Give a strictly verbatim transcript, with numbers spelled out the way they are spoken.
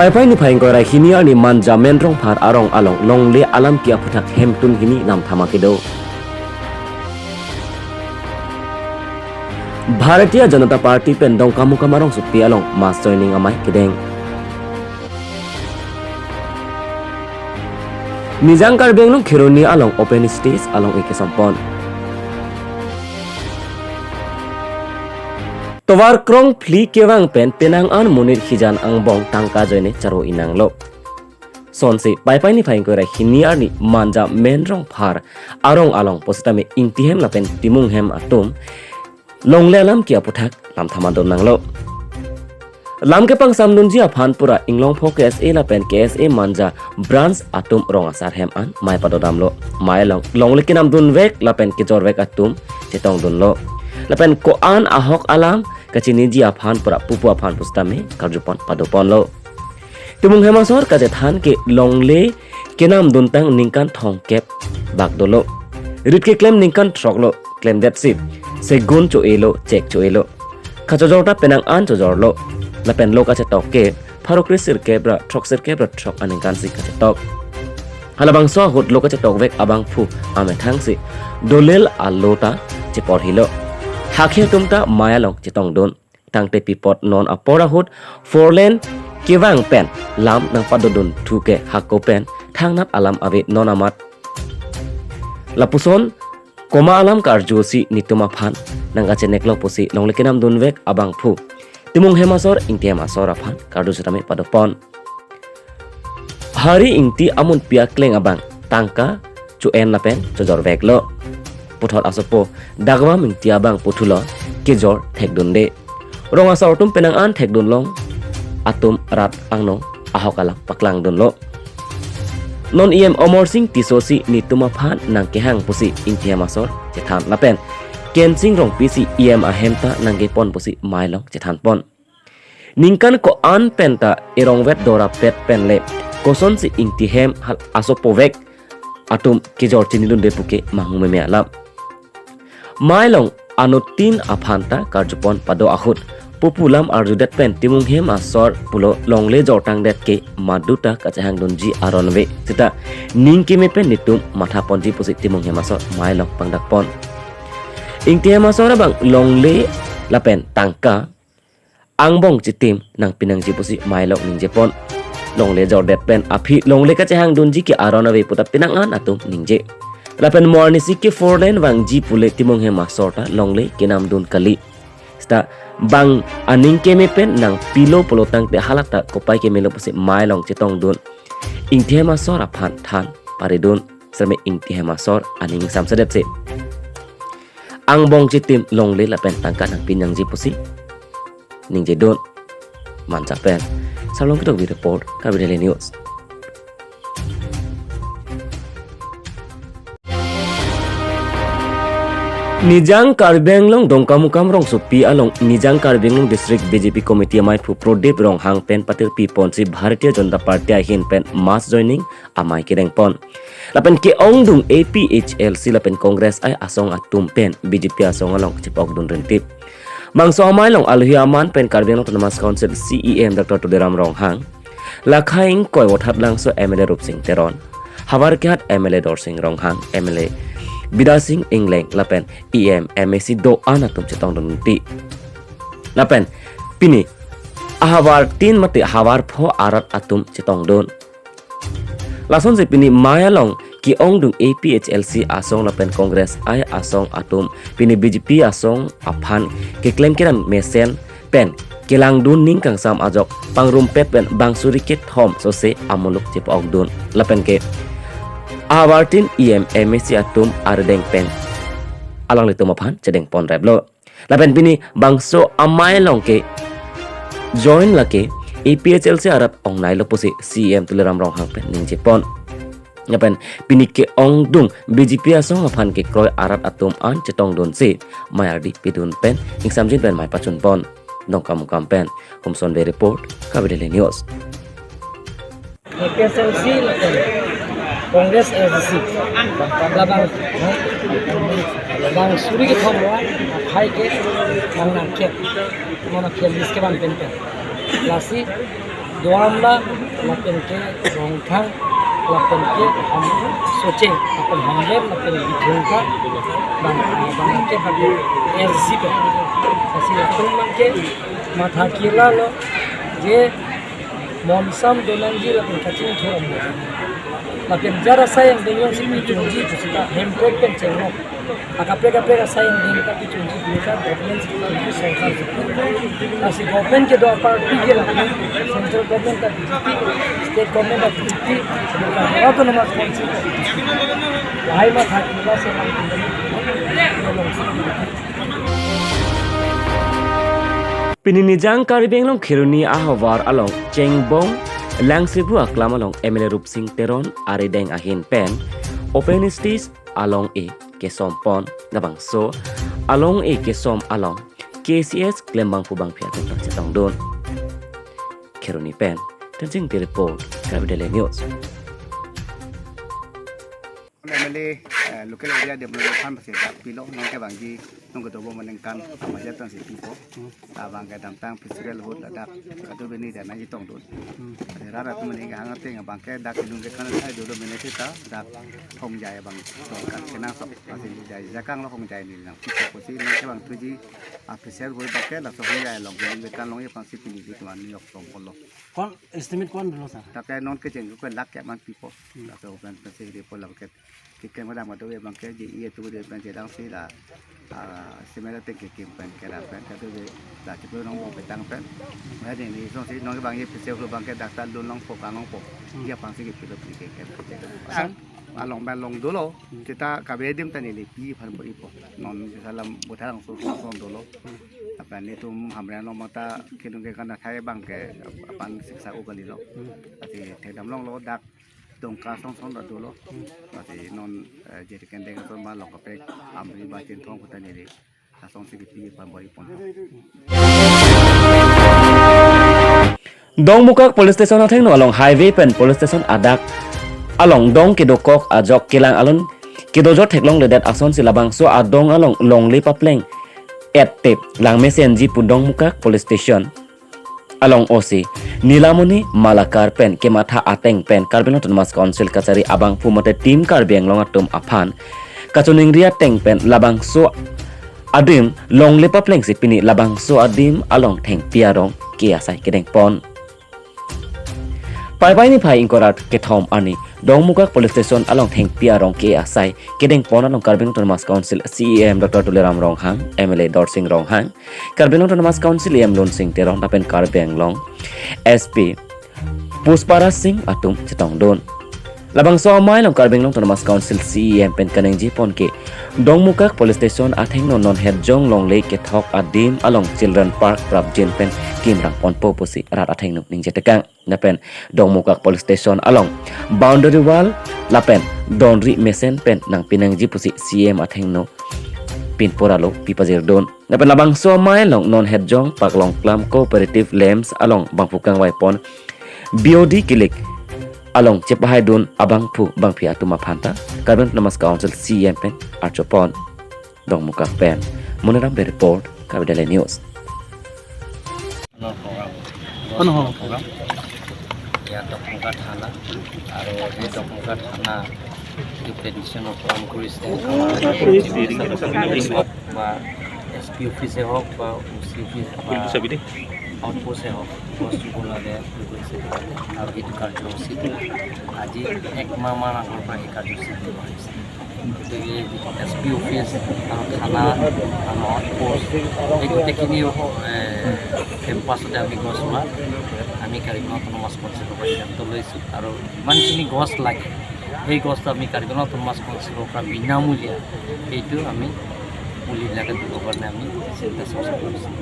Paipai niphai ingkoi ra hini arni Manja Menrongphar arong along longle alam ke aphuthak hemtun hini lamthama kedo. Bharatiya Janata Party pen Dongkamukam arongsopi along mass joining amei kedeng. Nijang Karbi Anglong Kheroni along open stage along eke sompon. Tovar krong phli kevang pen penang an monit hijan angbong tangka ajoine charo inanglo. Sonsi Paipai niphai ingkoi ra hini arni Manja Menrongphar arong along pusitame Ingtihem lapen Timunghem atum longle alam ke aphuthak lamthama dun nanglo. Lam kepangsamdunji aphan pura Inglongpho K S A lapen K S A Manja branch atum rong asar hem an mei padodamlo. Mei along longle kenamdunvek lapen kejorvek atum chetongdunlo. Lapen ko-an ahok alam kachiniji aphan pura pupu aphan pusitame karjupon padoponlo. Timunghem asor kachethan ke longle kenamduntang ningkan thomkep bak dolo. Rit keklem ningkan throklo, klemdetsi segun cho-elo, chek cho-elo. Kachojor ta penang an chojorlo. Lapen lo kachetok ke pharo kre sirkep ra throk sirkep ra throk aningkansi kachetok. Halabangso ahut lo kachetokvek abangphu amethangsi dolel alo ta cheporhilo. Hakhe atum ta mei along chetongdun. Tangte pi apot non apor ahut four lane kevang pen lam nangpadodunthu ke hako pen thangnat alam ave non amat. Lapuson komat alam karjusi netum aphan nangkacheneklo pusi longle kenamdunvek abangphu Timunghem asor Ingtihem asor aphan karju sitame padopon. Hari Ingti amunpi akleng abang tangka cho-en lapen chojorveklo. Puthot asopo dagvam Ingti abang puthulo kejor thekdunde. Rong asar atum penang an thekdunlong atum rat angno ahok alam paklangdunlo. Non E M Amarsing Tisso si netum aphan nangkehang pusi Ingtihem asor chethan lapen Kensing Rongpi si E M ahem ta nangkepon pusi mei along chethanpon. Ningkan ko-an penta erongvet dorapet pen le kosonsi Ingtihem hal asopovek atum kejor chinidunde puke manghu meme alam. Mei along anuttin aphan ta karjupon pado ahut pupu lam arjudet pen Timunghem asor pulo longle jortangdet ke maduta kachehangdunji aron ave. Seta ning keme pen netum mathaponji pusi Timunghem asor mei along pangdakpon. Ingtihem asor abang longle lapen tangka angbong chitim nangpinangji pusi mei along ningjepon. Longle jordet pen aphi longle kachehangdunji ke aron ave puta penang an atum ningje. Lapen mo arnisi ke four lane vangji pule Timunghem asor ta longle kenamdun kali. Seta bang aning keme pen nangpilo pulo tangte halata kopai kemelo pusi mei along chetongdun. Ingtihem asor aphan than paridun. Sitame Ingtihem asor aning samsedetsi angbong chitim longle lapen tangka nangpinangji pusi ningjedun. Manja pen Sarlong Kitokbi report, Karbi Daily News. Nijang Karbi Anglong Dongkamukam rongsopi along Nijang Karbi Anglong District B J P Committee amaiphu Prodip Ronghang pen patirpiponsi Bharatiya Janata Party ahin pen mass joining amei kedengpon. Lapen ke-ongdung A P H L C lapen Congress I asong atum pen B J P asong along chepokdun rintip. Bangso amei along alohi aman pen Karbi Anglong Autonomous Council C E M Doctor Tuliram Ronghang, Lakha ingkoi Vothatlangso M L A Rupsing Teron, Havarkehat M L A Dorsing Ronghang, M L A Bidya Sing Engleng lapen E M, M A C do-an atum chetongdun ti. Lapen pini ahavar tin mate havar pho arat atum chetongdun. Lasonsi pini mei along ke-ongdung A P H L C asong lapen Congress I asong atum pini B J P asong aphan keklem kedam mesen pen kelangdun ning kangsam ajok pangrumpet pen bang suri kethom sose amuluk chepokdun. Lapen ke ahavar tin E M, M A C atum arideng pen alanglitum aphan chedengponreplo. Lapen pini bangso amei along ke join lake A P H L C arat ongnailo pusi C E M Tuliram Ronghang pen ningjepon. Lapen pini ke-ongdung B J P asong aphan kekroi arat atum an chetongdunsi mei ardi pidun pen ingsamjin pen mei pachunpon. Dongkamukam pen Homson Bey report, Karbi Daily News. A P H L C lapen Congress A D C labang, bang suri kethom ra aphai ke bang nangkep, mo nangkep list ke bang pen pen. Lasi Doan la, lapen ke Rongthang, lapen ke Ham Socheng, lapen Hamren, lapen Bithung ta, bang, bang ke bang R C ta. Lasi lapen bang ke matha kila lo, je monsam donangji lapen kachingthur amlo. Lapen jara sayang dengyon si pichungji pusita Hemprek pen chengno. Akaprek kaprek asai ingdeng ta pichungji, government si pichungji, sorkar si pichungji. Lasi government kedo aparty ke lapen, central government ta B J P, state government ta B J P, autonomous council ta B J P. Lahai matha kila si Pini nijang Karbi Anglong Kheroni ahavar along Chengbong Langsebu aklam along M L A Rupsing Teron arideng ahin pen open stage along-e kesom pon, labangso along-e kesom along K C S klembang pu bangphi atum chetongdun. Kheroni pen Tensing Ti report, Karbi Daily News. M L A, eh, local area development fund pasi dak pilo, non kevangji, non kedo bom aningkan, amaja tan si pipo. Abang ke damtang festival ahut ladak, kado bini dana ji tongdun. Hmm. Rat atum mani hang ateng abang ke dak inung ke kan sai dolo mene sita, dak Hongjai abang tongkan kenang sok, pasi jai jakang lo Hongjai ni nang pipo pusi non kevang thuji, a festival ahut abang ke laso Hongjai along, inung ke kan along ye pangsi pini ji tuan ni ok tong polo. Kon estimate kon dolo sa? Dak ke non kecheng ke lak ke man pipo. Hmm. Laso pen pasi repo lak ke Kekim kedam kado abang ke ji iya tu dia pen jedang si la, ah, semela teng kekim pen kera pen kado de la chipu nong bong petang pen. Mane ni song si nong abang ye pise hulu abang ke dak ta lun longpo kan longpo. Hmm. Iya pangsi kepilo pi ke ke. Asal? Along ban long dolo. Hmm. Kita kabe adim ta neli pi aphan bor-ipo. Non salam botharang so so dolo. Hmm. Aphrang netum Hamren along mata kinung ke kan athai abang ke aphan siksa u kalilo. Hmm. Lasi thekdam longlo dak Dongka song song ta dolo. Hmm. Lasi non, eh, jeriken deng ason ba long kaprek amri ba chinthong kuta neli. Asong si kipi pambori pon. Dongmukak Police Station athengno along highway pen police station adak along dong kedokok ajok kelang alon kedojor theklongledet asonsi labangso adong along longle papleng et tep langmesenji pu Dongmukak Police Station along O C Nilamoni Malakar pen kematha ateng pen Karbi Anglong Autonomous Council kachari abangphu mate Team Karbi Anglong atum aphan kachiningri ateng pen labangso adim longle paplengsi pini labangso adim along thengpi arong ke asai kedengpon. Paipai niphai ingkoi ra kethom arni Dongmukak Police Station along thengpi arong ke asai kedengpon along Karbi Anglong Autonomous Council C E M Doctor Tuliram Ronghang, M L A Dorsing Ronghang, Karbi Anglong Autonomous Council E M Lunsing Teron lapen Karbi Anglong S P Puspara Singh atum chetongdun. Labangso amei along Karbi Anglong Autonomous Council C E M pen kaningje pon ke Dongmukak Police Station athengno non hetjong longle kethok adim along Children Park prapjin pen kimrang ponpo pusi rat athengno ningje tekang. Lapen Dongmukak Police Station along boundary wall lapen donri mesen pen nangpi nangji pusi C E M athengno pinpur alo pipajirdun. Lapen labangso amei along non hetjong Paklongklam Cooperative Lamps along bangphu kangvai pon B O D kilik along chepahaidun abangphu bangphi atum aphan ta Karbi Anglong Autonomous Council C E M pen archopon. Dongmukak pen Moniram Bey report, Karbi Daily News. Ano program. Ano ho? Program. Ya, Dongmukak Thana. Aro ye Dongmukak Thana ke petition of Congress de. Ba S P office hok, ba O C office, ba outpost hok, গছ ৰুব লাগে, ৰুব লাগে। আৰু সেইটো কাৰ্যসূচী আজি এক মাহ মান আগৰ পৰা সেই কাৰ্যসূচী চলি আহিছে। গতিকে এছ পি অফিচ আৰু থানা আৰু আউটপোষ্ট, এই গোটেইখিনি, এ, কেম্পাছতে আমি গছ ৰোৱা, আমি কাৰ্বি আংলং অট'নমাছ কাউন্সিলৰ পৰা সিদ্ধান্ত লৈছোঁ। আৰু যিমানখিনি গছ লাগে, সেই গছটো আমি কাৰ্বি আংলং অট'নমাছ কাউন্সিলৰ পৰা বিনামূলীয়া সেইটো আমি পুলিবিলাকে দিবৰ কাৰণে আমি চিন্তা চৰ্চা কৰিছোঁ।